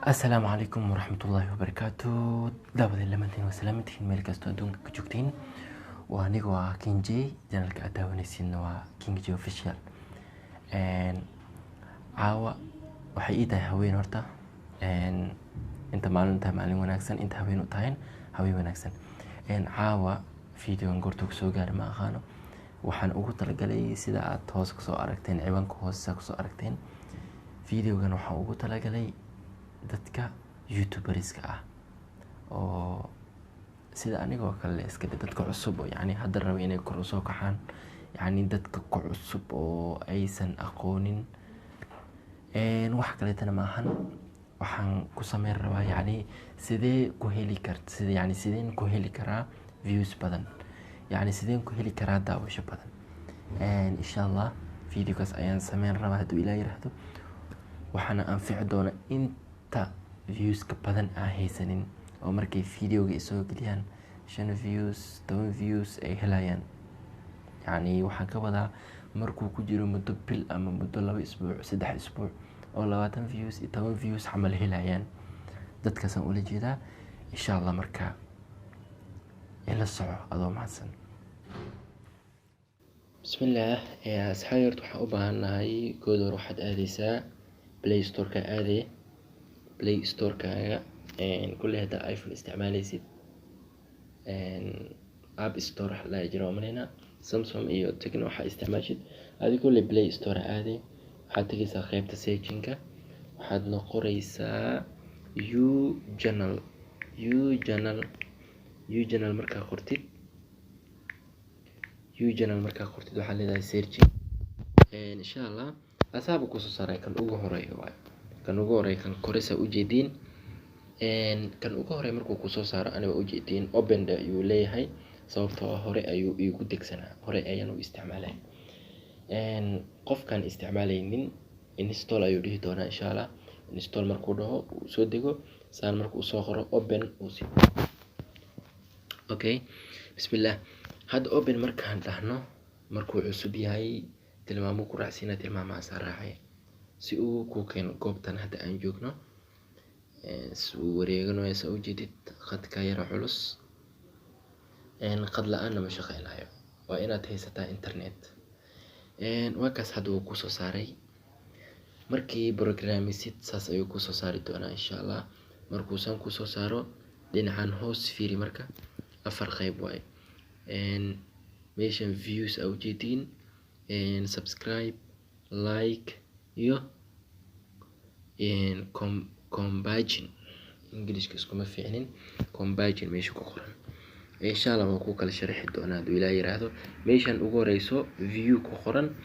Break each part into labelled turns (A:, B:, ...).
A: Asalaamu calaykum waraxmatullaahi wabarakaatu. Daawadeen lamaantiin waa salaamantihiin meel kastoo adduunka ka joogtiin. Waa aniga, waa King J. Channelka aad daawanaysiinna waa King J Official. Caawa waxay ii tahay haween. Horta inta maalin tahay maalin wanaagsan, inta haween u tahayn haween wanaagsan. Caawa videogan goortuu kusoo gaara ma aqaano. Waxaan ugu talagalay, sida aad hoos kusoo aragteen, ciwaanka hoose kusoo aragteen, videogan waxaan ugu talagalay dadka youtuberska ah oo sida anigoo kale iska dhe, dadka cusub oo yacni hadda raba inay kor usoo kaxaan, yacni dadka ku cusub oo aysan aqoonin wax kaleetana ma ahan. Waxaan ku sameyn rabaa yacni sidee ku heli kart sida yacni sideen ku heli karaa views badan, yacni sideen ku heli karaa daawasho badan. Insha Allah videogaas ayaan sameyn rabaa hadduu Ilaah yiraahdo. Waxaana anfici doona inta viewska badan aan haysanin oo markay videoga isoo geliyaan 5 views, 10 views ay helayaan. Yacni waxaan ka wadaa markuu ku jiro muddo bil ama muddo 2 isbuuc, 3 isbuuc oo 20 views iyo 10 views camal helayaan, dadkaasaan ula jeedaa insha Allah. Marka ila soco adoo mahadsan. Bismillaah asxaabi, horta waxaan u baahannahay kood. Hore waxaad aadeysaa Play Store-ka. Aadee Play Store-kaaga kulley haddaa iPhone isticmaaleysid, App Store wax la jiro umaleynaa. Samsung iyo Tecno waxaa isticmaashid adi, kulley Play Store aadee. Waxaad tegeysaa qeybta searching-ka, waxaadna qoreysaa U channel, U channel, U channel. Markaa qortid U channel, markaa qortid, waxaad leedahay searching. Insha Allah asaaba kusoo saaray. Kan ugu horeeyo waaye, kan ugu horeeyo, kan kore saa ujeediin. Kan ugu horeeyo markuu kusoo saaro, aniga ujeediin open ayuu leeyahay, sababtoo ah hore ayuu iigu degsanaa, hore ayaan u isticmaalay. Qofkaan isticmaalaynin install ayuu dhihi doonaa insha Allah. Install markuu dhaho, uu soo dego, saan markuu soo qoro open uu si. Okay, bismillah. Hadda open markaan dhahno, markuu cusub yahay tilmaamuu ku raacsiinaa, tilmaamahaasaa raacay si uu kuu keeno goobtan hadda aan joogno. Si uu wareeganayo saa ujeedid, khadka yara culus, khad la-aanna ma shaqeynayo, waa inaad haysataa internet. Waa kaas, hadda wuu kusoo saaray. Markii programmisid saas ayuu kusoo saari doonaa insha Allah. Markuu saan kusoo saaro, dhinacan hoos fiiri. Marka afar qeyb waaye meeshan: views aa ujeediin, subscribe, like iyo compagin. Englishka iskuma fiicnin. Compagin meesha ku qoran insha Allah waan ku kala sharixi doonaa hadduu Ilaah yiraahdo. Meeshan ugu horeyso view ku qoran,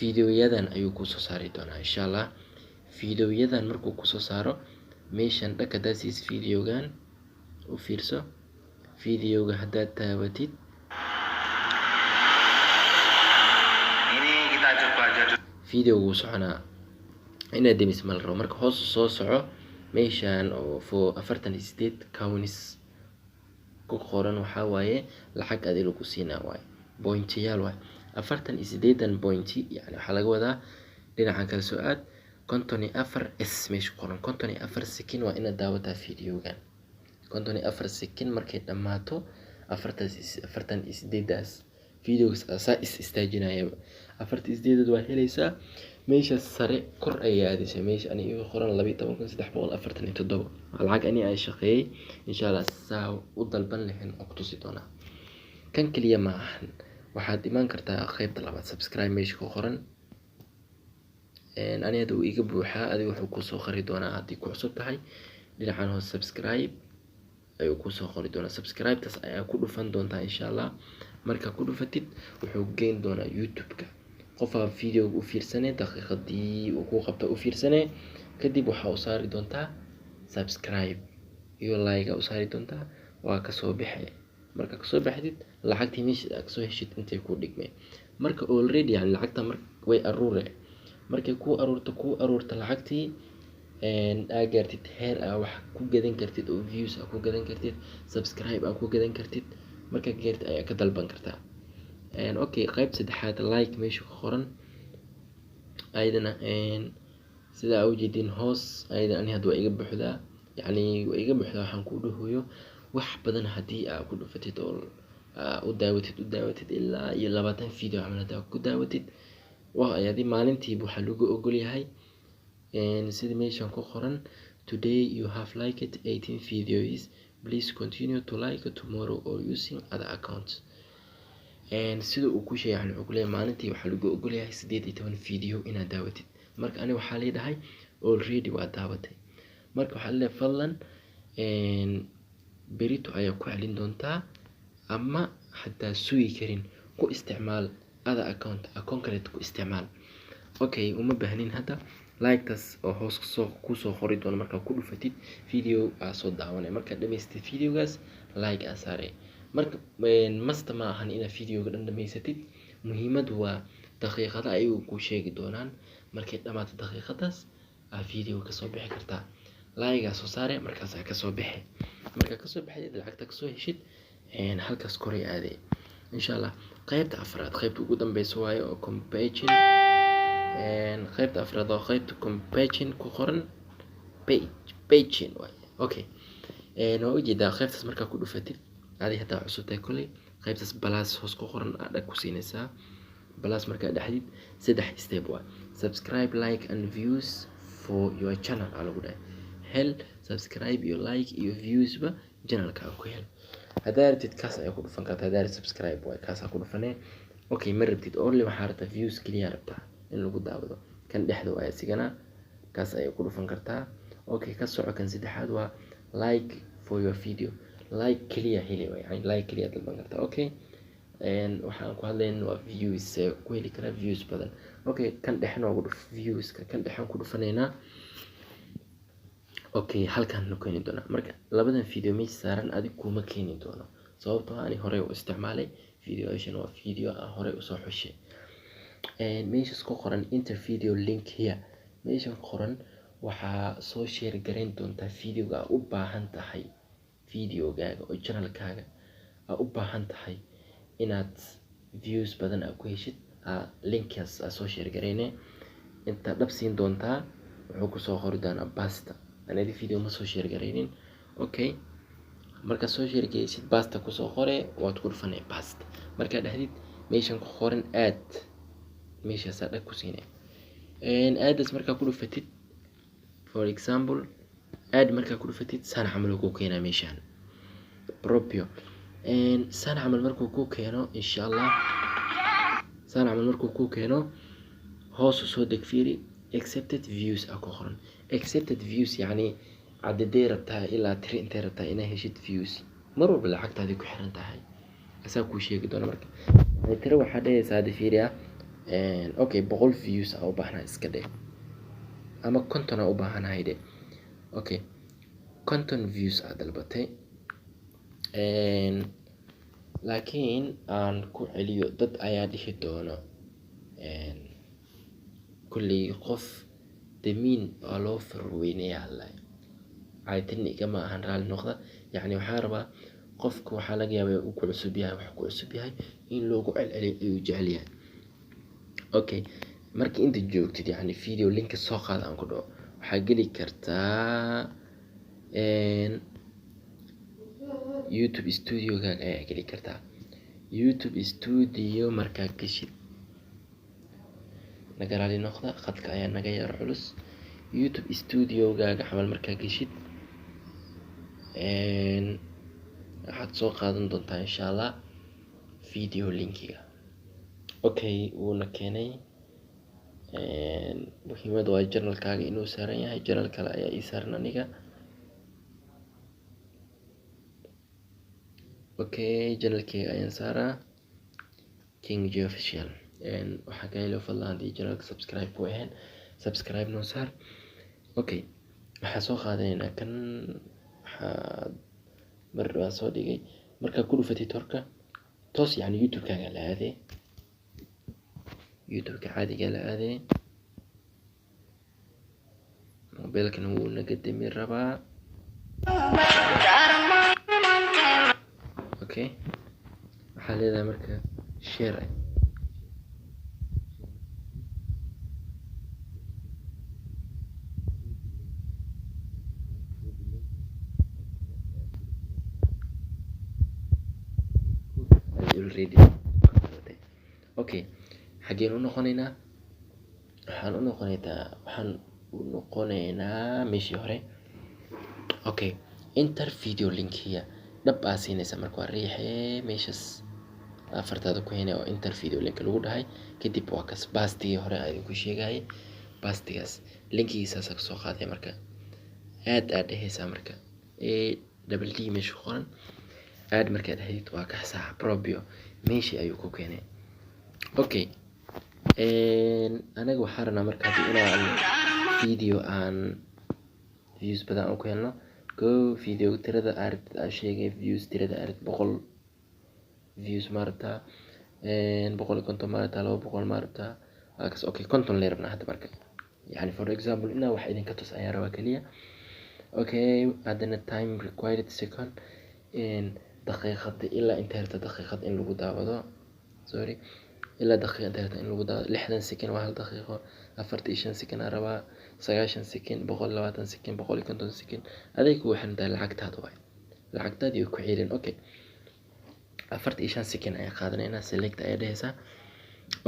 A: videoyadan ayuu kusoo saari doonaa insha Allah. Videoyadan markuu kusoo saaro, meeshan dhag haddaad siisid videogan, u fiirso videoga haddaad taabatid.
B: Ini kita coba aja dulu.
A: Videoga wuu soconaa, inaad demis ma la rabo. Marka hoos soo soco, meeshan oo for 48 coins ku qoran, waxaa waaye lacag adi lagu siinaa waaye, pointiyaal waaye. 48 pointi yani waxaa laga wadaa dhinacan kale soo aad, 54 s meesha ku qoran, 54 second waa inaad daawataa videogan. 54 second markay dhammaato, 48daas videogas asaa is istaajinayaba, 48aad waa helaysaa. Meesha sare kor ayay aadaysaa, meesha ani igu qoran 12,347. Waa lacag ani aan shaqeeyey. Insha Allah saa u dalban lahayn oo kutusi doonaa. Kan keliya ma ahan, waxaad imaan kartaa qeybta labaad, subscribe meesha ku qoran. Ani hadda wuu iga buuxaa, adiga wuxuu kusoo qori doonaa haddii ku cusub tahay dhinacan hoose subscribe ayuu kusoo qori doonaa. Subscribe-taas ayaa ku dhufan doontaa insha Allah. Markaa ku dhufatid, wuxuu geyn doonaa YouTube-ka. Qofaa videoga u fiirsanay, daqiiqadii uu ku qabta u fiirsanay, kadib waxaa u saari doontaa subscribe iyo like u saari doontaa. Waa kasoo baxay. Marka kasoo baxdid, lacagtii meesha aad kasoo heshid intay ku dhigmay. Marka already yani lacagta mar way aruure. Markay ku aruurto lacagtii, aa gaartid heer aa wax ku gadan kartid oo views aa ku gadan kartid, subscribe aa ku gadan kartid, markaa gaartid ayaa ka dalban kartaa. Okay, qayb saddexaad, like meesha ku qoran ayadana. Sidaa ujeedin hoos ayada ani hadda waa iga buuxdaa, yacni waa iga buuxdaa. Waxaan ku dhahoyo wax badan haddii aa ku dhufatid oo u daawatid, u daawatid ilaa iyo 20 video camal haddaa ku daawatid, waa adi maalintiiba waxaa lagu ogol yahay sida meeshan ku qoran: "Today you have liked 18 videos. Please continue to like tomorrow or using other accounts." Sida uu ku sheegay, yani wuxuu ku leeyahay maalintii waxaa lagu ogol yahay 18 video inaad daawatid. Marka ani waxaa leedahay already waa daawatay. Marka waxaa leedahay fadlan berito ayaa ku celin doontaa, ama hadaa sugi karin ku isticmaal other account, account kaleeto ku isticmaal. Okay, uma baahnin hadda like-taas oo hoos soo kusoo qori doono. Markaa ku dhufatid video aa soo daawanay, markaad dhamaystid videogaas like aa saare. Marka masta ma ahan inaad videoga dhan dhamaysatid. Muhiimadu waa daqiiqada ayagu kuu sheegi doonaan. Markay dhamaato daqiiqadaas aa video kasoo bixi kartaa, like aa soo saare, markaasaa kasoo bixi. Markaa kasoo baxdid, lacagta kasoo heshid, halkaas koray aaday insha Allah. Qaybta afraad, qaybta ugu dambeysa waaye oo campaign. Qaybta afraad oo qaybta campaign ku qoran, page paging waaye. Okay, waa ujeedaa qaybtaas. Markaa ku dhufatid, adi hadaa cusub tahay kolley, qaybtaas plus hoos ku qoran aa dhag ku siinaysaa. Plus markaa dhexdid, saddex step waay: subscribe, like and views for your channel aa lagu dhahay. Hel subscribe iyo like iyo viewsba channelka ku hel. Haddaa rabtid kaas ayaa ku dhufan kartaa. Haddaa rabtid subscribe waay, kaasaa ku dhufanee. Okay, ma rabtid, only waxaa rabtaa views keliya rabtaa in lagu daawado, kan dhexda waay isigana, kaas ayay ku dhufan kartaa. Okay, ka soco. Kan saddexaad waa like for your video, like keliya heli waay, yani like keliya dalban kartaa. Okay, waxaan ku hadlayna waa views, ku heli karaa views badan. Okay, kan dhexna waa ku dhuf, viewska kan dhexan ku dhufanaynaa. Okay, halkan nu keeni doonaa. Marka labadan video meesha saaran adig kuma keeni doono, sababtoo ah ani horey u isticmaalay videoyashan, waa video aan horey usoo xushay. Meeshas ku qoran "Enter video link here", meeshan qoran waxaa soo share garayn doontaa videoga aa u baahan tahay, videogaaga oo channelkaaga aa u baahan tahay inaad views badan aa ku heshid. Aa linkaas aa soo share garayne, inta dhab siin doontaa, wuxuu kusoo qori doonaa paste. Anadi video ma soo share garaynin. Okay, markaad soo share garaysid, paste kusoo qore, waad ku dhufanay. Paste markaad dhahdid, meeshan ku qoran add, meeshaasaa dhag ku siinay. Add-aas markaa ku dhufatid, for example add markaa ku dhufatid, saan camal uu ku keenaa meeshaan propio. Saan camal markuu ku keeno, insha Allah, saan camal markuu ku keeno, hoos usoo deg, fiiri, accepted views aa ku qoran. Accepted views yacni cadadee rabtaa, ilaa tiri intee rabtaa inaa heshid views. Mar walba lacagtaadii ku xiran tahay, asaa kuu sheegi doona. Marka tiri waxaa dhehaysaa hadda, fiiriya, okay, 100 views aa u baahnaa iska dheh, ama 50 aa u baahanahay dheh. Okay, 50 views aa dalbatay. Laakiin aan ku celiyo, dad ayaa dhihi doono kulley qof damiin waa loo farweynayaa alla caytin igama ahan, raali noqda. Yacni waxaa rabaa qofka waxaa laga yaabaa uu ku cusub yahay, wax ku cusub yahay in loogu celceliyo ayuu jecel yahay. Okay, marka inta joogtid, yacni video linka soo qaad aan ku dhaho, waxaa geli kartaa YouTube Studio-gaaga ayaa geli kartaa. YouTube Studio markaa geshid, naga raali noqda, khadka ayaa naga yar culus. YouTube Studio-gaaga camal markaa geshid, waxaad soo qaadan doontaa insha Allah video linkiga. Okay, wuuna keenay. Muhiimada waa channelkaaga inuu saaran yahay. Channel kale ayaa ii saaran aniga. Okay, channelkeyga ayaan saaraa, King G Official. Waxaa ka helo fadlan haddii channelka subscribe ku ahayn, subscribe noo saar. Okay, waxaa soo qaadanaynaa kan, waxaa mar waan soo dhigay. Markaa ku dhufatid horka toos, yacni YouTube-kaaga la aaday, YouTube-ka caadiga la aaday. Mobilkana wuu naga dami rabaa. Okay, waxaa leedahay marka share. Already. Okay, xaggeen u noqonaynaa? Waxaan u noqonaynaa meeshii hore. Okay, enter video link here dhab aa siinaysa. Marka waa riixee meeshas afartaada ku haynaya oo enter video link lagu dhahay. Kadib waa kas pastigii hore aan idinku sheegayay. Pastigaas linkigiisaasaa kasoo qaaday. Marka aad aad dhehaysaa, marka A double D meesha ku qoran aad markaad dhahdid, waa kaxsaa probio meeshii ayuu ku keenay. Okay, anaga waxaan rabnaa marka hadda inaan video aan views badan aan ku helno. Go video tirada aad rabtid aa sheegay, views tirada aad rabtid. 100 views ma rabtaa? 150 ma rabtaa? 200 ma rabtaa? Waa kas. Okay, 50 lee rabnaa hadda. Marka yani for example inaa wax idinka tus ayaan rabaa kaliya. Okay, haddana time required second, daqiiqada ilaa intee rabta daqiiqad in lagu daawado. Sorry, ilaa daqiiqa intee rabta in lagu daawado. 60 second waa hal daqiiqo. 45 second aan rabaa, 90 second, 120 second, 150 second, aday kugu xiran tahay. Lacagtaada waay, lacagtaada iyo ku xiran. Okay, 45 second ayaan qaadanaynaa. Select ayaa dhehaysaa.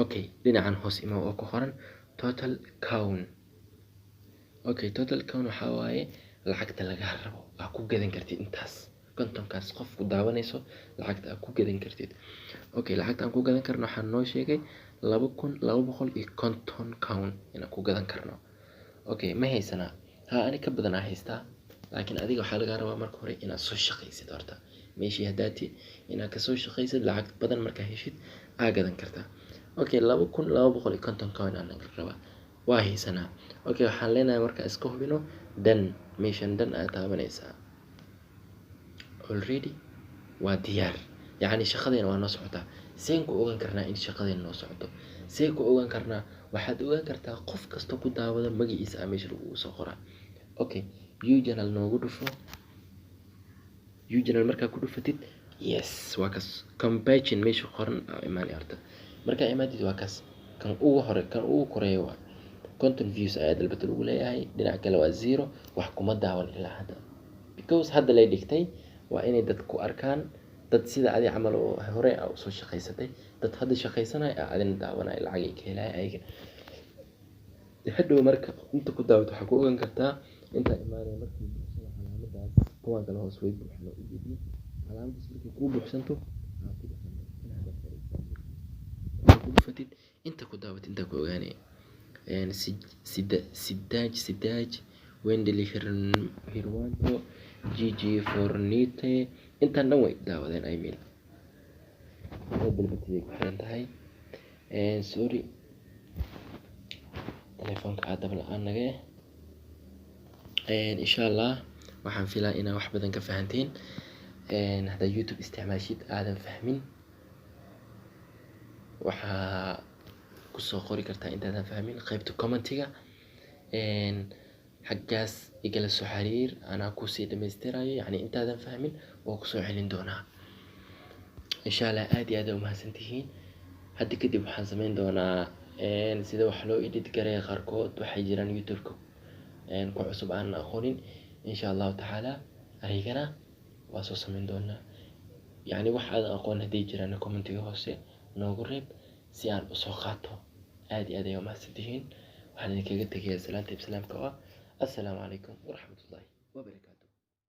A: Okay, dhinacan hoos imo oo ku qoran total count. Okay, total count waxaa waaye lacagta lagaa rabo aa ku gadan kartid intaas 50-kaas qof ku daawanayso, lacagta aad ku gadan kartid. Okay, lacagta aan ku gadan karno waxaa noo sheegay 2250 count inaan ku gadan karno. Okay, ma haysanaa? Haa, ani ka badan aa haystaa, laakiin adiga waxaa lagaa rabaa marka hore inaad soo shaqaysid. Horta meeshii haddaati inaad kasoo shaqaysid, lacag badan markaa heshid aa gadan kartaa. Okay, 2250 coin aan rabaa, waa haysanaa. Okay, waxaan leenahay markaa iska hubino done. Meeshan done aad taabanaysaa. Already waa diyaar, yacni shaqadeena waa noo socotaa. Seen ku ogaan karnaa in shaqadeena noo socoto? See ku ogaan karnaa? Waxaad ogaan kartaa qof kasta ku daawada magaciisa aa meesha lagugu soo qoraa. Okay, view channel noogu dhufo. View channel markaa ku dhufatid, yes, waa kas campaign meesha qoran aa imaanay. Horta markaa imaadid, waa kaas kan ugu hore, kan ugu koreeya waa 50 views ayaa dalbata lagu leeyahay. Dhinac kale waa zero, wax kuma daawan ilaa hadda, because hadda lay dhigtay. Waa inay dad ku arkaan, dad sida adi camal oo hore aa usoo shaqaysatay, dad hadda shaqaysanaya aa adina daawanaya, lacag ay ka helaya ayaga hadhow. Marka inta ku daawato waxaa ku ogaan kartaa intaa imaanaya markii buuxsano calaamadaas. Kuwan kale hoos way buuxaan, waa ujeediin. Calaamadaas markay kuu buuxsanto aa ku dhufan. For example, markaa ku dhufatid, inta ku daawatid intaa ku ogaanaya. Sidaaj Sidaaj, Wendeli, Hirwanto, Gg Fornite, intaan dhan way daawadeen. I mean, inaad dalbatid ay ku xiran tahay. Sorry, telefoonka aad dab la-aan naga eh. Insha Allah waxaan filaa inaa wax badan ka fahanteen. Haddaad YouTube isticmaashid aadan fahmin, waxaa kusoo qori kartaa intaadan fahmin qaybta commentiga. Xaggaas igala soo xiriir, anaa kusii dhamaystirayo. Yacni intaadan fahmin waa kusoo celin doonaa insha Allah. Aad iyo aad aa umahadsantihiin. Hadda kadib waxaan sameyn doonaa sida wax loo edit gareeyo. Qaarkood waxay jiraan YouTube-ka ku cusub aanan aqoonin. Insha Allahu tacaala ayagana waa soo sameyn doonaa. Yacni wax aadan aqoon hadday jiraan, commentiga hoose noogu reeb si aan usoo qaato. Aad iyo aad ayaa umahadsantihiin. Waxaan idinkaga tegayaa salaanta islaamka oo ah assalaamu calaykum waraxmatullaahi.